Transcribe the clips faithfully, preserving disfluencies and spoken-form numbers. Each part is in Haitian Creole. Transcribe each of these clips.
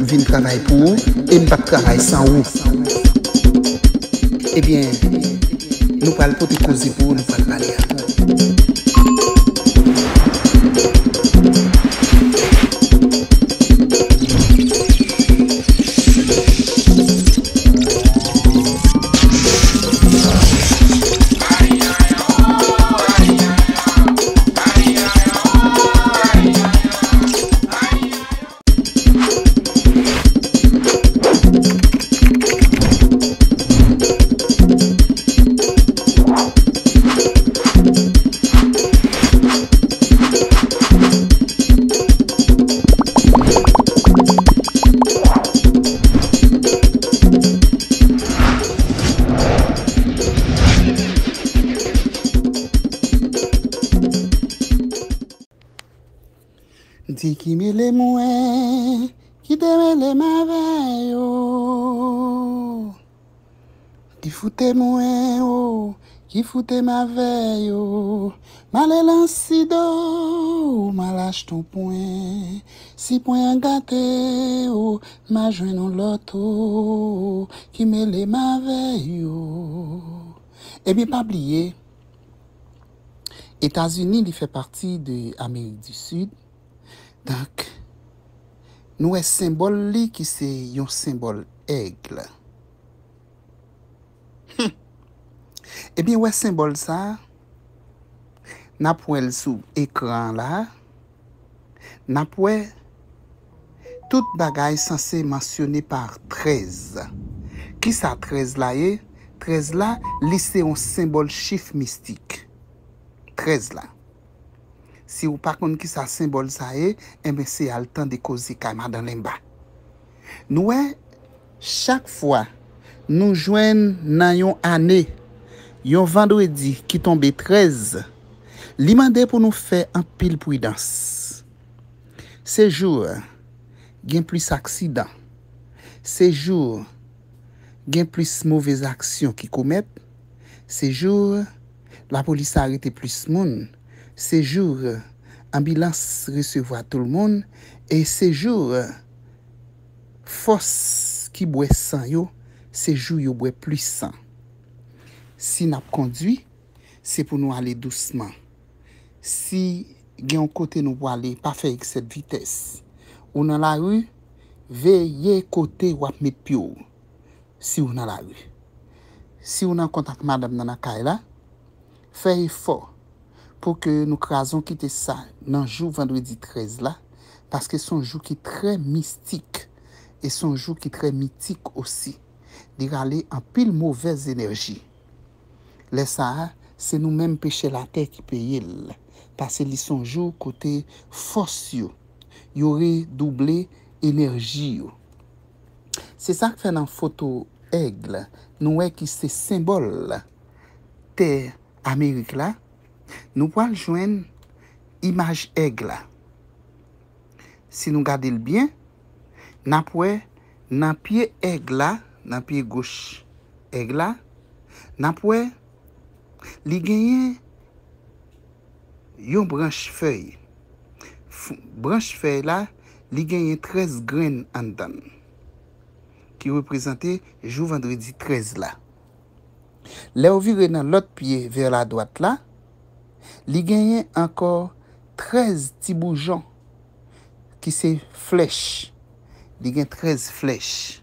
Vin travay pou ou, e m p ap travay san ou. Ebyen, nou pral pote koze pou ou, nou pral pale ak ou. Di ki mele mwen, ki te mele m avè yo. Ki foute mwen, o, ki foute m avè yo. M ale lan Sido, m al achte yon pwen. Si pwen an gate, o, m a jwenn yon lòt, o, ki mele m avè yo. Ebyen, pa bliye, Etazini, li fè pati de Amerik di Sid. Donk, nou wè senbòl li ki se yon senbòl èg. Hum. Ebyen, wè senbòl sa a, n ap wè l sou ekran an la a. N ap wè tout bagay sanse mansyone pa trèz. Kisa trèz la ye? Trèz la, li se yon senbòl chif mistik. Trèz la. Si w pa konn kisa senbòl sa ye, enben se al tande koze kay Madan Lenba. Nou wè, chak fwa nou jwenn nan yon ane, yon vandredi ki tonbe trèz, li mande pou nou fè anpil pridans. Se jou gen plis aksidan. Se jou gen plis movèz aksyon ki komèt. Se jou lapolis arete plis moun. Se jou anbilans resevwa tout moun. E se jou fòs ki bwè san yo, se jou yo bwè plis san. Si n ap kondwi, se pou nou ale dousman. Si gen yon kote nou prale, pa fè eksè de vitès. Ou nan lari, veye kote w ap met pye w si w nan lari. Si w nan kontak madanm nan nan kay la, fè efò pou ke nou kraze yon kite sa nan jou vandredi trèz la, paske se yon jou ki trè mistik e se yon jou ki trè mitik osi. Li rale anpil movèz enèji. Lè sa a, se nou menm pechè latè ki peye l, paske li se yon jou kote fòs yo, yo redouble enèji yo. Se sa k fè nan foto èg, nou wè ki se senbòl tè Amerik la, nou pral jwenn imaj èg la. Si nou gade l byen, n ap wè nan pye èg la, nan pye goch èg la, n ap wè li genyen yon branch fèy. F-, branch fèy la, li genyen trèz grenn anndan l, ki reprezante jou vandredi trèz la. Lè w vire nan lòt pye vè ladwat la, li genyen ankò trèz ti boujon ki se flèch. Li gen trèz flèch.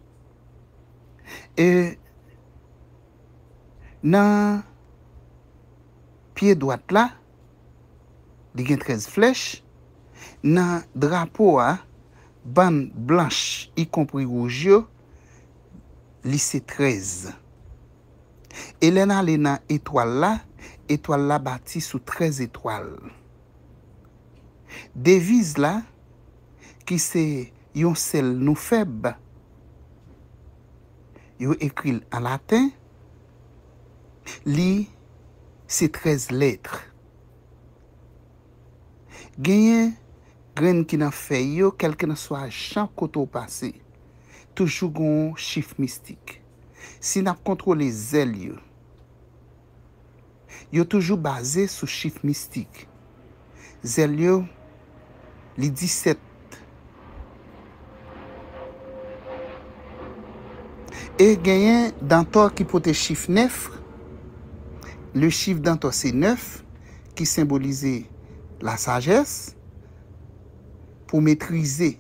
E nan pye dwat la, li gen trèz flèch. Nan drapo a, bann blanch, ikonpri wouj yo, li se trèz. E lè n ale nan etwal la, etwal la bati sou trèz etwal. Deviz la, ki se yon sèl nou fèb, yo ekri l an laten, li se trèz lèt. Genyen grenn ki nan fèy yo, kèlkeswa jan kote w pase, toujou gen yon chif mistik. Si n ap kontwole zèl yo, yo toujou baze sou chif mistik. Zèl yo, li disèt. E genyen Dantò ki pote chif nèf. Le chiffre Dantò se nèf, ki senbolize lasajès. Pou metrize.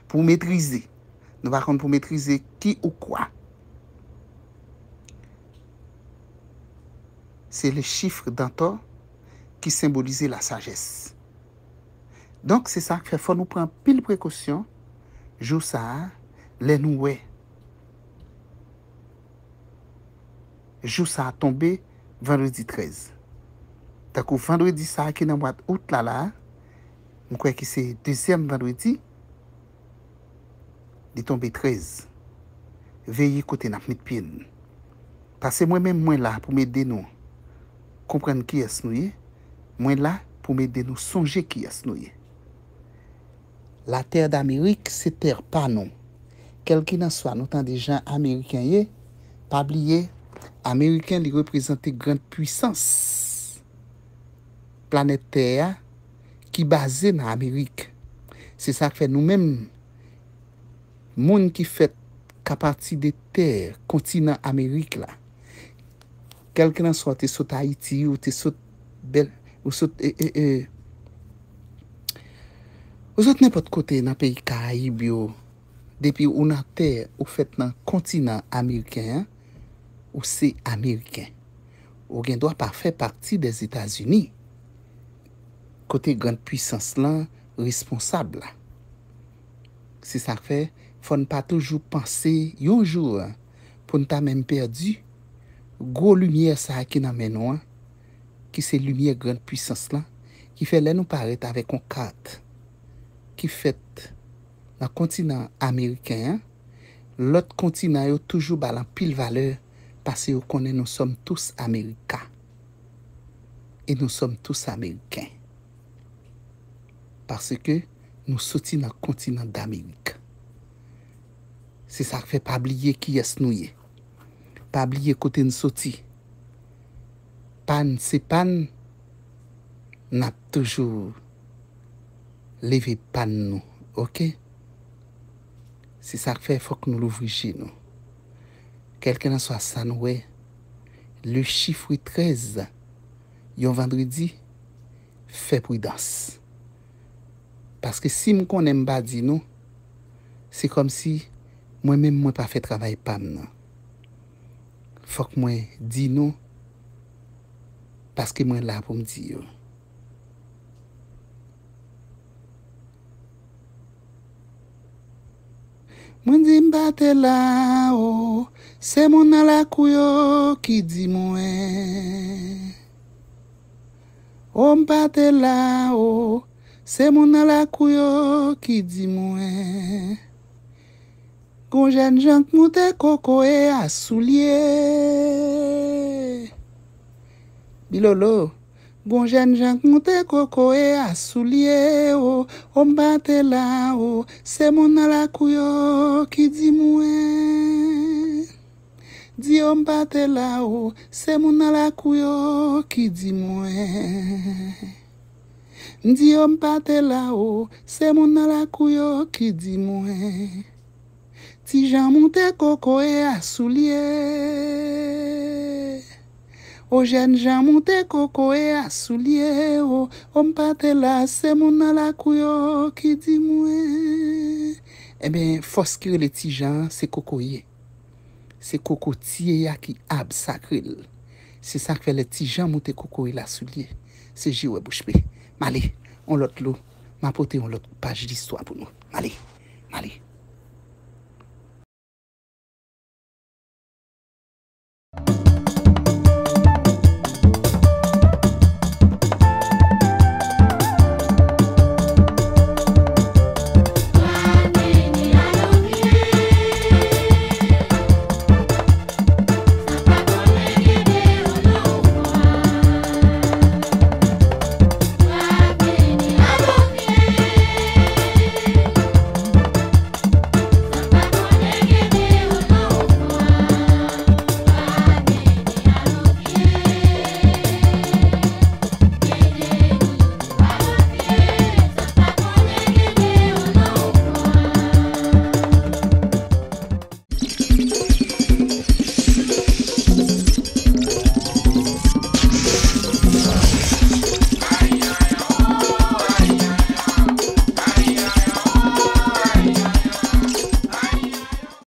Pou metrize. Nou pa konn pou metrize ki ou kwa. Se le chiffre Dantò ki senbolize lasajès. Donk, se sa k fè fò nou pran anpil prekosyon jou sa a, lè nou wè jou sa a tonbe vandredi trèz. Tankou vandredi sa a ki nan mwa out la la, m kwè ki se dezyèm vandredi, li tonbe trèz. Veye kote n ap met pye n. Paske mwen menm, mwen la pou m ede nou konprann kiyès nou ye. Mwen la pou m ede nou sonje kiyès nou ye. Latè Damerik se tè pa nou. Kèlkinanswa nou tande jan Ameriken ye, pa bliye, Ameriken li reprezante grann pwisans planèt tè a ki baze nan Amerik. Se sa k fè nou menm, moun ki fèt ka pati de tè kontinan Amerik la, kèlkinanswa w te sot Ayiti, ou te sot Bèl, ou sot, e, e, e, ou sot nenpòt kote nan peyi Karayib yo, depi ou nan tè, ou fèt nan kontinan ameriken an, ou se Ameriken. Ou gen dwa pa fè pati dèzetazini, kote grann pwisans lan responsab la. Se sa k fè, fò n pa toujou panse yon jou pou n ta menm pèdi gwo limyè sa a ki nan men nou an, ki se limyè grann pwisans lan, ki fè lè nou parèt avèk yon kat ki fèt nan kontinan ameriken an, lòt kontinan yo toujou ba l anpil valè, paske yo konnen nous sommes tous America. Et nous sommes tous Américains. Paske nou soti nan kontinan Damerik. Se sa k fè pa bliye kiyès nou ye. Pa bliye kote n soti. Pa n se pa n, n ap toujou leve pa n nou, oke? Se sa k fè fòk nou louvri je nou. Kèlkelanswa sa nou wè, le chiffre trèz, yon vandredi, fè pridans. Paske si m konnen m pa di nou, se kòmsi mwen menm mwen pa fè travay pa m nan. Fòk mwen di nou, paske mwen la pou m di yo. Mwen di m pa te la, o, se moun nan lakou yo ki di mwen. O, m pa te la, o, se moun nan lakou yo ki di mwen. Gon jèn jan k moute kokoye a soulye. Bilolo, gon jèn jan k moute kokoye a soulye, o, o, m pa te la, o, se moun nan lakou yo ki di mwen. Di yo m pa te la, o, se moun nan lakou yo ki di mwen. M di yo m pa te la, o, se moun nan lakou yo ki di mwen. Ti Jan moute kokoye a soulye. O, jèn Jan moute kokoye a soulye, o, o, m pa te la, se moun nan lakou yo ki di mwen. Ebyen, fòs ki rele Ti Jan an, se kokoye. Se kokotye a ki ab sakre l. Se sa k fè lè Ti Jan moute kokoye la soulye, se je wè bouch be. M ale, on lòt lo, m a pote on lòt paj listwa pou nou. M ale, m ale.